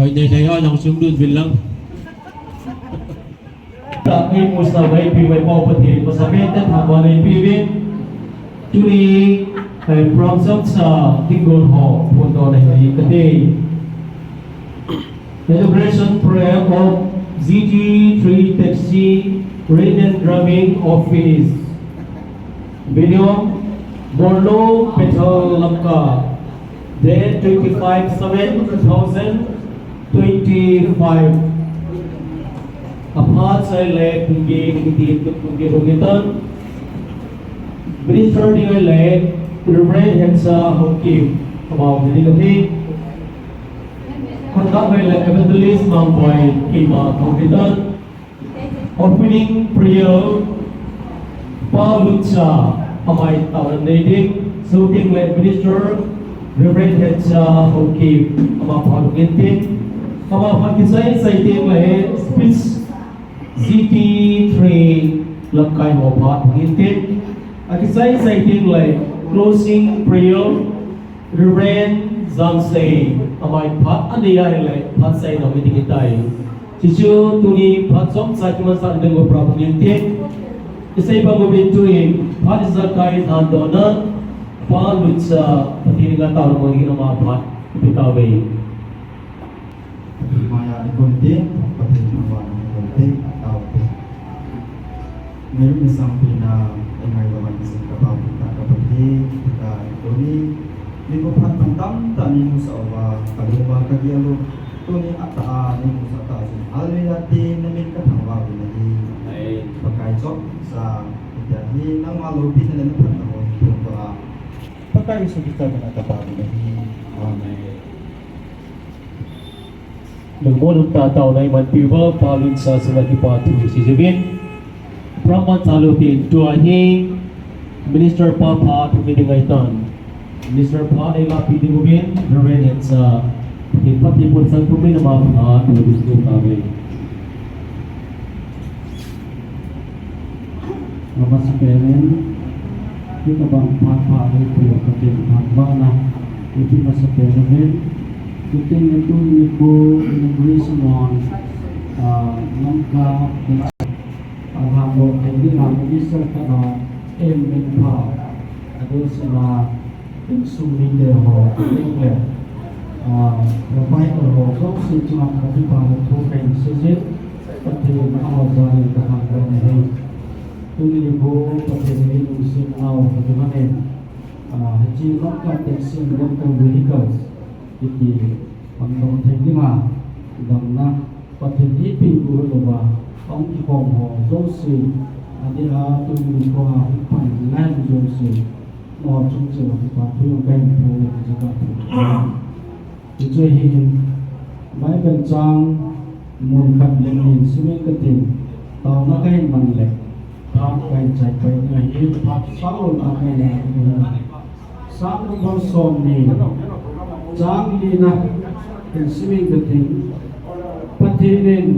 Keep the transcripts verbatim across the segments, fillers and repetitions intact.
Hoi, nei, nei, hoi, nang sum dun bil lang. Ta ei musa vai pi vai pau Pathen, masa pen te thangvah nei pi vin. Tuni, eh, program sa tingol ho, phone to nei nei kate. Inauguration prayer of Z T three Taxi Rent and Driving Office. Venue, Morlo, Bethel, Lamka. Date twenty-five seven two thousand twenty-five. Aphat sai le pungge ni ti pungge hong tan. Minister ni le Reverend Hensa Hongkim. Amau ni ni. Conduct le Evangelist Mangboi Kima Hong tan. Opening prayer, Pa Lucha, amai taona nei ding, shooting le Minister, Reverend Hensa Hongkim, ama pha ding tin. Ama pha kisai sai ding le speech Z T three lamkai ho pha ding tin. Akisai sai ding le closing prayer, Reverend Zamsei, amai phat anei ahile, phat sai na meeting itai. Chuchu tuni phat chomcha kimansa ding u Prabhu ninte. Isei pa mo bin tui, phat ijakai than dona, Pa Lucha, Pathen nga taona mo ni ama phat, ipi tauve. Maya ni konti, Pathen awa ni konti, tau. Ngayon isang pina, ngayon naman isang kapapita kapatid, kita tuni, ni ko phat pantang tani mo sa awa, kaluma kagialo, tuni ata ni mo sa ta sin, alwe dati namin kathangwa binahi. Amen. Pakai chok sa, kita ni nang malo pina na phat na mo, tun ko a. Pakai Jesu Krista kana tapa binahi. Amen. Lungmon um tah tah u nai man piu va, Pa Lucha sanga kipa thu seijuvin. Program man chalu tin tua hi Minister pa pha thu mi ding ahitan. Minister pa nei lapi ding uvin, Reverend Hensa. Hin pati pun sang pun min ama pha thu ding uvin. Amasapen in, hitabang phat pha hi pu Pathen thangvahna, ipi masapen in, hitin ni tuni nikho inauguration on, ah, Lamka, ah, hanglo thei dinga minister khat a, M. Minpha, adosina, insung mite ho, Pathen le, ah, Bible ho, jouse chunga kakipa le thu kahin seijin, Pathen a hoja in kathangvah in ahi. Tuni nikho Pathen in lungset nau kati mane, ah, hiche Lamka Taxi and Rental Vehicle, kiti pangdong thei dinga, damna, Pathen in eipeh u louva, ahung kikhom ho jouse, adeh a tuni nikho a hung pan ngai ho jouse, nangho chung cheh uva kipa thu jong kahin phong e, kahin phong e. Hichu ahin, Bible chang mun khat le ni hin sim inge katin, taona kahin man le, phat kahin chai pai ding ahi, phat sang lou a kahin man ding ahi. Psalm number somni, chang lina, hin sim inge katin, Pathen in,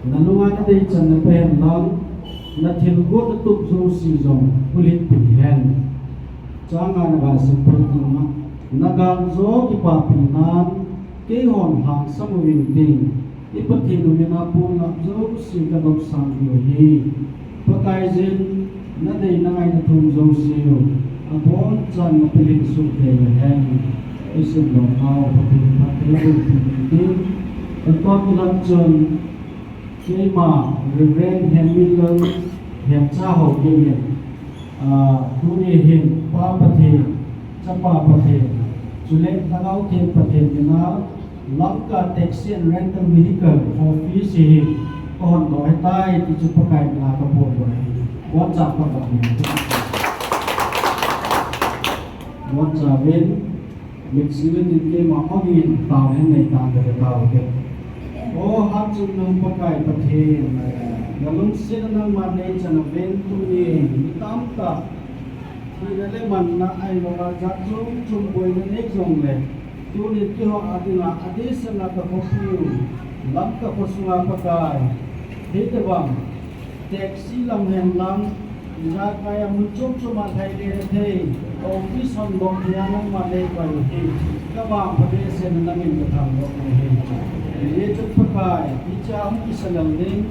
nalunga nadei chan nape hen lang, nathilgon natup jouse jong, hulhit peh hen. Chang nga naga sim pai ding a, nagal jo kipapi nan, keihon lhangsam uvin tin, I Pathen u mina ponlap jouse kadopsang diu ahi. Pakaiyin, nadei nangai nathum jouse u, abonchan napilhin soh thei uhen. Isim lom nau Pathen phatthei boh peh intin. Ahin toh kilam chun, keima Reverend Henminlal Hemcha Haokip in, ah, tuni hin Pa Pathen, Chapa Pathen, chule Lhagao Theng Pathen mina, Lamka Taxi and Rental Vehicle Office hi kahon doh ahitai, ti chu Pakai mina kaphondoh ahi. Boncha Pakai mina. Boncha uvin, mitsim utin keima hongin taona hin nei tan kati taute. O Hatchungnung Pakai Pathen, nalungsetna nangman neichan uvin tuni, mi tamtah thina le manna ahilouva jat chom chom boina nei jongle, tuni keiho a dinga adehsetna kakhopiu, Lamka khosunga Pakai, hitobang taxi lam hen lang, ijakai a mun chom chom a lhaile thei, office hon lom thei a nangman neipai u hi, kavangpha behseh in namin kathangvah u ahi. Hiche Pakai, hiche a hung kisalel ding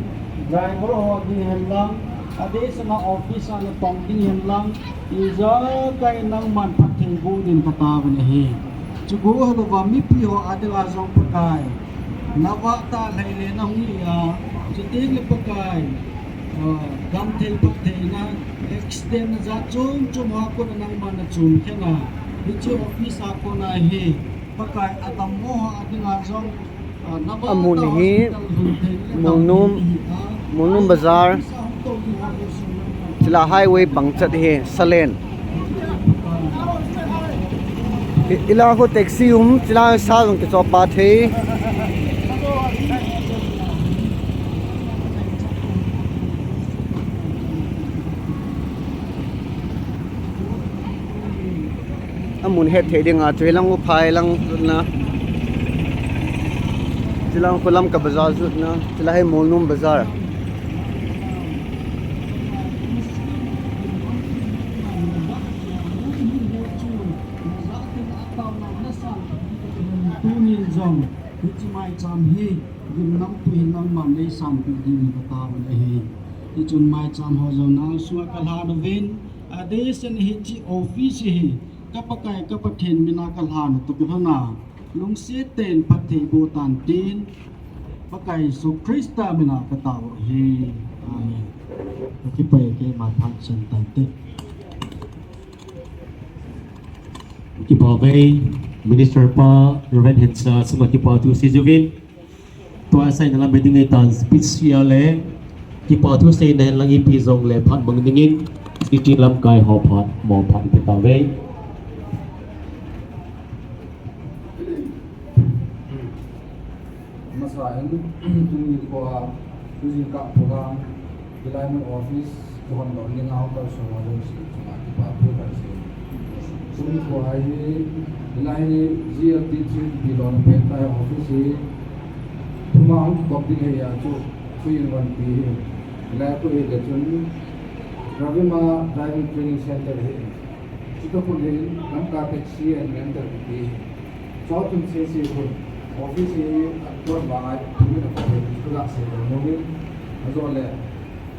driver ho ding hen lang, adeh sanga office a natong ding hen lang, ijakai nangman phatthei boh din kataovin ahi. Chuche bou hilouva mipi ho adinga jong Pakai, navah tah lhai le nahung hi a, chuteng le Pakai, ah, damthei phattheina, accident na jat chom chom ho a kona nangman nachun khen a, hiche office a kona hi, Pakai adammo ho adinga jong, Amun hi Molnom, Molnom Bazar, chule highway pangchat hi, Salen. I, ilang khu taxi um, chule sa jong kichoh pa thei. Amun het thei dinga, chu hilang u phai lang jotna. Chulang khu Lamka Bazar jotna. Chule hi Molnom Bazar. Tunin jong, hiche maicham hi, gimnamtui nangman neisanpeh dingin kataovin ahi. Hichun maicham ho jong nalsunga kalhan uvin, adeh sanga hiche office hi, ka Pakai ka Pathen mina kalhan u toh kilhona, lungset tah in phatthei boh tan tin, Pakai Jesu Christa mina kataovin ahi. Amen. Kakipah e, keima phat chan tante. Kipa uve, Minister pa, Reverend Hensa, sum a kipa thu seijiuvin. Tua seina lam ding ahitan speech sia le, kipa thu seina lang ipi jong le phat mang dingin, City lamkai ho phat, mo phat ipi tauve. Masa in, tuni nikho a, tujingkah program, hilai mun office, kihondoh ding a hung kalson ho jouse chunga kipa thu kasei. Tuni nikho a hi, hilai hi G L T three kiti lona pen tai office hi, thuma hung kikop ding ahi a chu, chu in van ti hi. Hilai khu hile chun, Dravima Driving Training Center hi. Chutoh khun hin, Lamka Taxi and Rental kiti hi. Chua chun sese khun, office hi adon vang a, tuni nikho hi, chu kaga seidoh nom in, ajole,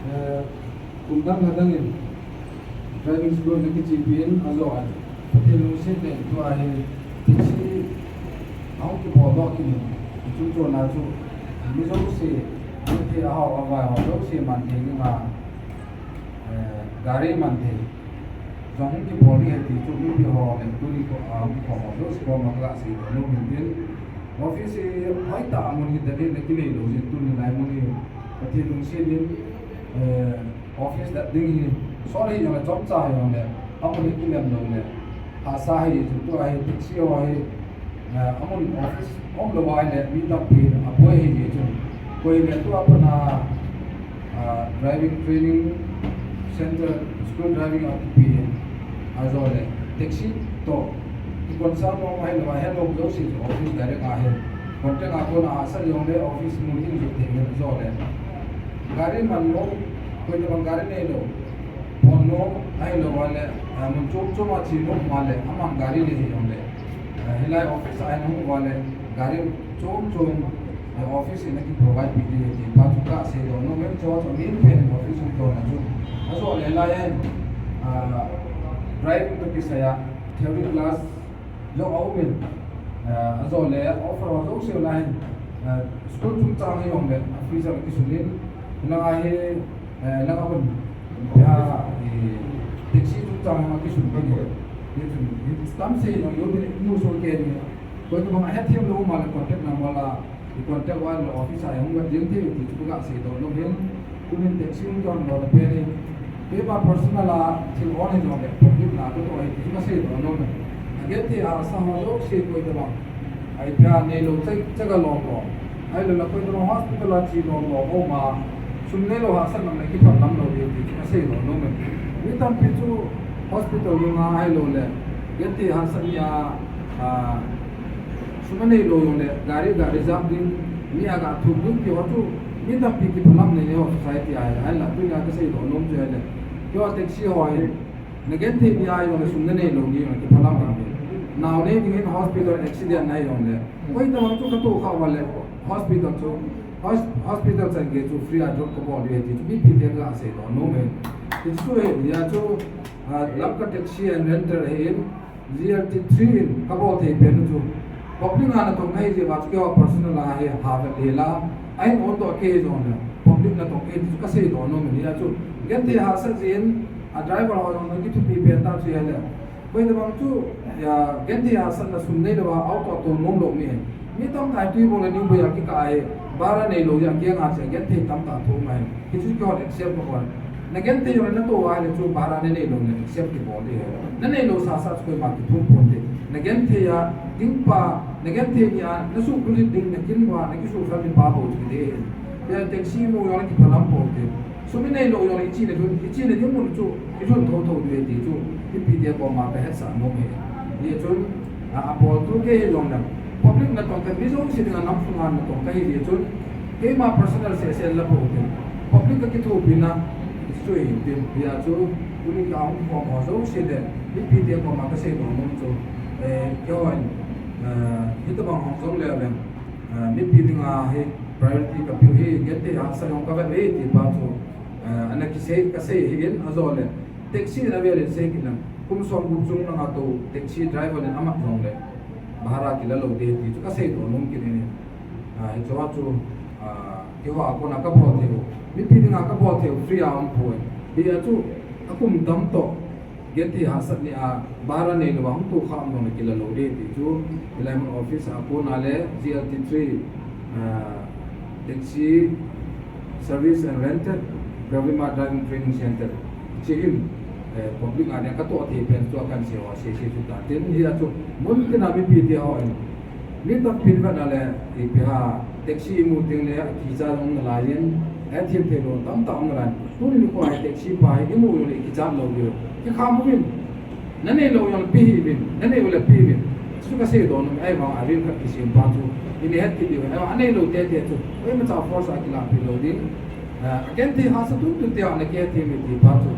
eh, kum dang lha dang in, driving school na kichepi in, ajole, Pathen lungset in tua hi, taxi, ahung kibol doh kit in, chun chuna chu, mi jouse, mi thei ahao avai ho jouse man thei ding a, eh, gari man thei. Jong hung kibol ding ahi ti chu mipi ho le tuni nikho, ah, mipi ho jouse koma kaga seidoh nom in tin. Office hi hoitah a mun hi det hi na kinei lou jeh in tuni lai mun hi Pathen lungset in, eh, office det ding hi sot hi jong le chomcha hi jong le amun hi kilem lou le hahsa hi jeh chun tua hi taxi ho hi, eh, amun office umlou ahile mi tampin aboi ahi jeh chun koi le tua pat a, ah, driving training center, school driving a kipe, ajole, taxi toh, ki concern nom ahilou a, helou jouse chu office direct a hin, contact a kona hahsa jongle office mun in jot thei hin ajole. Gari man nom, koi tabang gari nei lou, phon nom ahilou a le, ah, mun chom chom a che nom a le, aman gari nei hi jongle. Eh, hilai office a hin hung uva le, gari chom chom, eh, office in aki provide pi ding ahi ti pa chu kasei doh nom e, chu chu min pen office hung tona chu. Ajole lai hin, ah, driving toh kisai a theory class jong aum in, ah, ajole offer ho jouse lai hin, ah, school chungchang a jong le, ah, fees akisun in, hilai a hi, Eh, lang a hun. Ya, eh, taxi chungchang a kisun kit in. Hichun, hi tam sei jong, yo bin mu so ke ni. Koi tabang ahet them lou ma le contact number la, i contact uva le office a hung vet jeng thei ti chu kasei doh nom in. Tunin taxi hung tong lou le pen in. Keiman personal a thil on hi jong le, public na katoh ahi ti chu kasei doh nom in. Agen thei a sa ho jouse koi tabang. Ahi pia neilou chai, chaga lom lom. Ahilou le koi tabang hospital a che lom lom aum a, sum neilou hahsat lam le kiphat lam lou ding ti chu kasei doh nom e. Mi tampi chu hospital nunga ahilou le, genthei hahsat nia, a, sum aneilou jong le, gari, gari jam ding, mi aga thum ding ti ho chu, mi tampi kiphat lam nei nei ho society a, ahinla tunia kasei doh nom chu ahile, keiho taxi ho hi, na genthei nia jong le sum nanei lou ni jong le kiphat lam ahi. Nao nei dingin hospital accident na jongle, koi tabang chu katoh kha uva le hospital chu, hos-, hospital chan gei chu free a drop kabol diu ahi ti chu mipi te ka seidoh nom e. Ti chu hijeh a chu, ah, Lamka Taxi and Rental ahin, G L T three in kabol thei pen chu public a natong kahi jeh uva chu keiho personal a hi havet le la, ahin ondoh kei jongle public natong kahi ti chu kaseidoh nom e. Hijeh a chu genthei hahsat jeh in a driver ho jong nakithupi pen ta chu ahile, koi tabang chu, ya, genthei hahsatna sum neilou a auto a tou nom lou mi ahi. Mi tamtah in Tuibong le New Boi a kikah a hi, bhara neilou jeh a kiang a che genthei tamtah thou mai. Hichu kihol example koi. Nagenthei jongle natou a ahile chu bhara naneilou le example kibol ding ahi. Naneilou sasa chu koima kithum ponte. Nagenthei a ding pa, nagenthei ni a nasuhbulhit ding, nakin uva nakisuhfel ding pa bou chu kidei ahi. Ya, taxi imu jongle kiphalam ponte. Sum ineilou jongle ichena ding, ichena ding mun chu ilhun thotho diu ahi ti chu mipi te koma kahetsah nom e. Hijeh chun, a, aboltu kei hijongle public natong kahi, mi jouse dinga namsunga natong kahi jeh chun keima personal seh seh la ponte. Public kakithopina chu ahi tin. Hijeh a chu tuni ka hung kikhom ho jouse le mipi te koma kaseidoh nom chu, eh, keihon, eh, hitabang hung jongle le, eh, mipi dinga hi priority kapeh u hi, genthei hahsat jong kavet u hi ti pa chu, eh, ana kisei, kasei ahin, ajole taxi in avel in sei kit leng, kum somgup chung langa tou taxi driver in amat jongle bhara kila lou ding ahi ti chu kaseidoh nom kit in. Ah, hichea chu, ah, keiho a kona kabol thei u, mipi dinga kabol thei u free a umpoi. Hijeh a chu akum tam toh genthei hahsat ni a bhara neilou a hung tou kha um jongle kila lou ding ahi ti chu, hilai mun office a kona le G L T three, ah, Taxi Service and Rental, Gravima Driving Training Center, hiche in, eh, public a dinga katoh thei pen chu kahin sei ho sese chu tatin, hijeh a chu mun tina mipi te hon mi tampin vet na le, ipi ham, taxi imu teng le akicha jong um nalai in, ahethem theilou tamtah um nalai. Tuni nikho hi taxi pa hi imu jongle ikichat lou diu. Kikham uvin. Naneilou jongle pe hih uvin, nanei ule pe uvin. Chu kaseidoh nom e, ahivang a rate khat kisem pa chu inei het kit diu ahi. Ahivang aneilou tete chu koimacha force a kilampi lou ding. Ah, genthei hahsat tuntun te ana kihethem e ti pa chu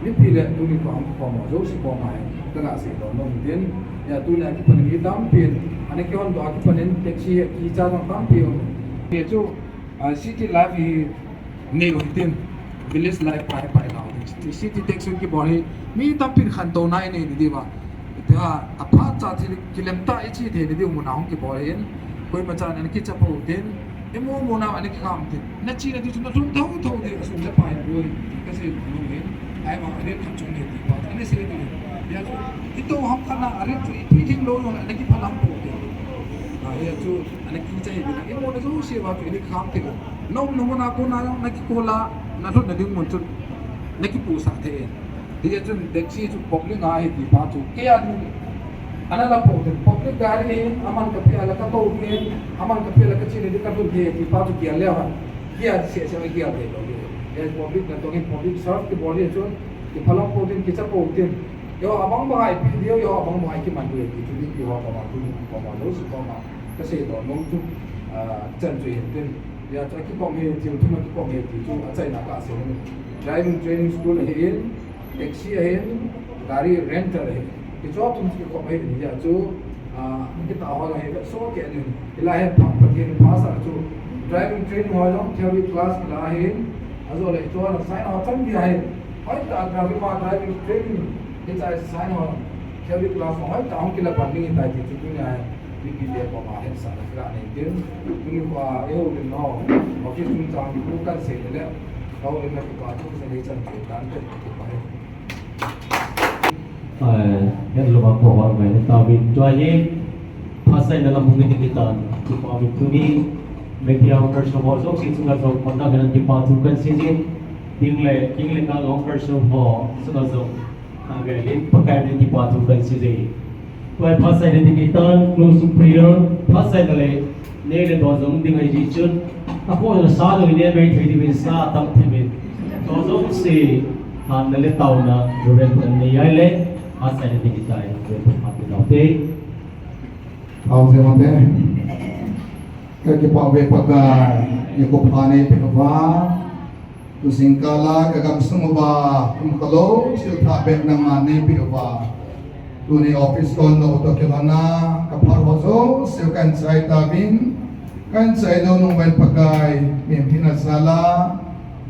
mipi le tuni nikho a hung kikhom ho jouse koma hi kaga seidoh nom tin. Ya, tunia kipan in mi tampin ana kihondoh a kipan in taxi hi kicha jong tampi um. Hiche chu, ah, city life hi nei u hitin, village life pa hi pai nau. City taxi kibol hi mi tampin khantouna inei diu ahi. Ipi ham, aphatcha thil kilem tah iche thei diu muna hung kibol ahin, koimachan ana kicha pou hitin, imu muna ana kikham hitin. Nachena ding chu nalhun thotho ding, asum le pai boi, ti kasei nom ahin. Ahivang a rate khat chu nei ti pa chu ana sei diu ahi. Hijeh a chu itou ham khat na a rate chu ipi ding lou jong ana kiphalam pou hitin. Ah, hijeh a chu ana kicha hih uvin, imuna jouse uva chu ana kikham thei u. Naumna muna kona jong nakikol a, nalhunna ding mun chu nakipuisah thei in. Hijeh chun taxi chu public a ahi ti pa chu kei a ding ana la pou hitin, public gari ahin, aman kapeh a la katou ding, aman kapeh a la kachena ding kalhun thei ti pa chu gel leu hen, gel sese a gel thei lou ding. Hijeh public natong in public serve kibol hi chun kiphalam pou hitin, kicha pou hitin. Eiho abang bang a ipi diu, eiho abang bang a ikiman diu ahi ti chu mipi ho koma, tuni nikho koma, jouse koma kaseidoh nom chu, ah, chan chu ahi tin. Hijeh a chu akikhom hi, thil thum akikhom hi ti chu achaina kasei nom e. Driving training school ahin, taxi ahin, gari rental ahin. Hicheho thum chu kikhom ahin, hijeh a chu, ah, kitah ho jong hi vetsoh kei in. Hilai hi pha, Pathen in phasah chu driving training ho jong theory class kila ahin. Ajole hicheho sign ho chan dia ahin. Hoitah a Gravima driving training hiche sign ho theory class ho hoitah a hung kila pan ding ahitai ti chu tunia hi mipi te koma hetsahna kila nei tin. Tuni nikho a eiho lim ho office chungchang thu kahin sei le le, ka houlimna kipa thu kasei nei chan chu dan te kipa ahi. Eh, hello, ma ko wa mai ta bi tua ye. Phasai na lam hung ni kita. Kipa mi tuni media workers ho jouse chunga jong conduct nan kipa thu kahin sei e. Ding le, ding le ka workers ho chunga jong, ah, ve le Pakai min kipa thu kahin sei e. Tua phasai na ding kita, close to prayer, phasai na le, nei le doh jong ding ahi jeh chun, akhoh na sa jong nei mai thei diuvin sa tam thei uvin. Doh jouse, hanna le taona, Reverend Pu nei ahi le, phasai na ding kita, Reverend Pu phat na te. Thao se mate. Ka kipah uve Pakai, nikho pha neipeh uva. Tu jingkah a ka gamsung uva, um khalou, thilpha bep nangman neipeh uva. Tuni office kon no to kilona, ka phar ho jouse kan chai tauvin, kan chai lou nung uvin Pakai, min pina sala,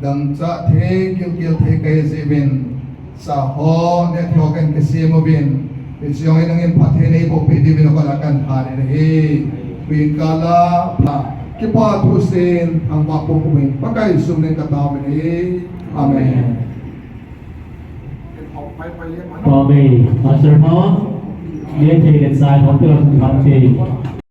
dangchah thei, gilkel thei kahi jeh uvin, sa ho, neh ho kan kisem uvin, hiche jong in nangin phatthei neiboh peh diuvin, kon a kan phan in ahi. Tuin kala, pha, kipa thusim, thangvah pum uvin, Pakai Jesu min in ka tao uvin ahi. Amen. Amen. Pastor ho, neh thei le chai ho, tu lam thei.